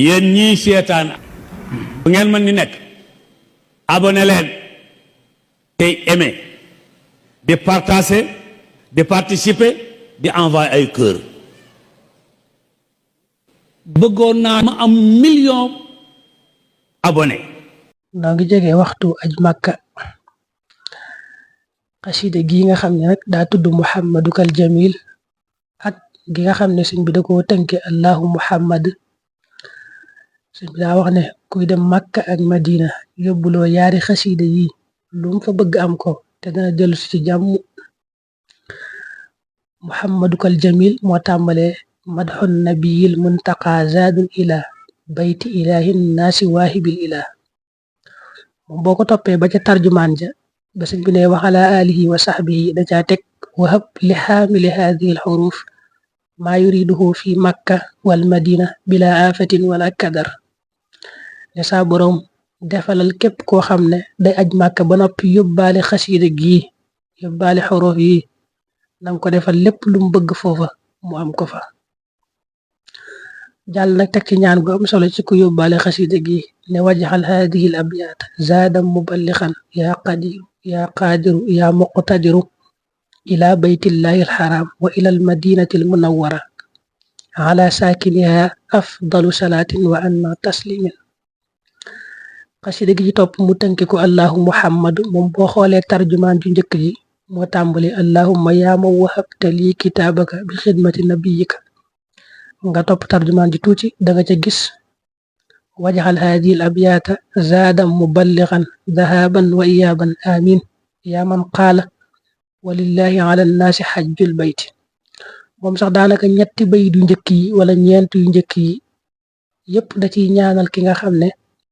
yéen ñii seetaan bu ngeen mën ni nekk abonné leen tey aimé di partager di participer di envoyer ay cœur bëggoon naa ma am million abonné. noo ngi jege waxtu aj Makka xasida gi nga xam ne nag daa tudd Muhammadukal Jamil ak gi nga xam ne sëñ bi da koo tënke Allahu Muhammad. sëñ bi daa wax ne kuy dem Makka ak Madina yóbbuloo yaari xasida yi lu mu fa bëgg am ko te dana dellu si ci jàmm. Muhammadukal Jamil moo tàmbalee madxun nabiyil muntaqa zaadun ila bayti ilahin naasi waahibil ilah. moom boo ko toppee ba ca tarjumaan ja ba sëñ bi ne wa ala alihi wa sahbihi da caa teg wahab li xaamili haadihi alxuruf maa yuriduhu fi makka wal madina bila afatin wala kadar. ne saa boroom defalal képp koo xam ne day aj màkka ba noppi yóbbaale xasiida gii yóbbaale xuruf yi nanga ko defal lépp lu mu bëgg foofa mu am ko fa. jàll nag teg ci ñaan gu am solo ci ku yóbbaale xasida gi ne wajaxal haadihi l abyaat zaadam muballixan yaa qadiru yaa qaadiru yaa muqtadiru ila baytillahi alxaram wa ila almadinati almunawara ala saakiniha afdalu salaatin wa anna taslimin. xasida gi ci topp mu tënke ko allahu muhammadu moom boo xoolee tarjumaan ju njëkk ji moo tàmbali allahumma yaa ma wahabta lii kitaabaka bi xidmati nabiyika nga topp tarjumaan ji tuuti danga ca gis wajaxal haadihi l abyaata zaadam muballigan dahaban wa iyaaban amin yaa man qaala walillahi ala nnaasi xajjul bayti. moom sax daanaka ñetti bayit yu njëkk yi wala ñeent yu njëkk yi yépp da ciy ñaanal ki nga xam ne